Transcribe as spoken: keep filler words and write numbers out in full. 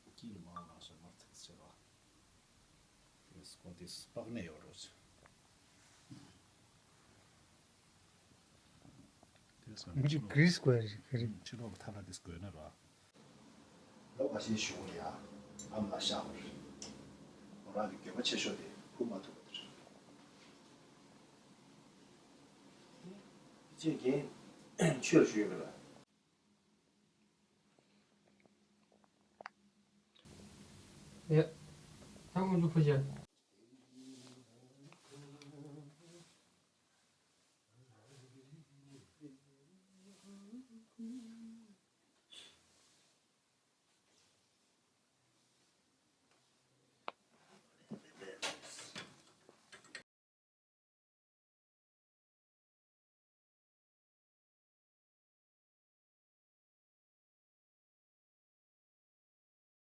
དཀྱིལ་མ་ལ་ཞབས་མར་ཐུག་ཟེར་བ། དེ་སྐོར་དེ་སྤག་ནས་ཡོད་རོ། དེ་སོང་། འདི་ག་རེ་ཟེར་དགོས་རེད། ག་རེ། ཕྱི་ལོགས་ལ་ཐ་ལ་དེ་དགོས་ན་ར། ལོ་ཁ་ཤས་ཞུ་གི་ཡ། ཨ་མ་ལ་ཤག་པར། ཁོ་རང་གི་འགྱོད་པ་ཆེ་ཤོས་དེ་ཕུད་མ་ཐུབ་པ་དེ་རེད། ཅེས་རྒན་ཆོས་ཞུས་པ་ལ། ཡ། ད་ཁོང་ཚོ་ཕུད་བྱ།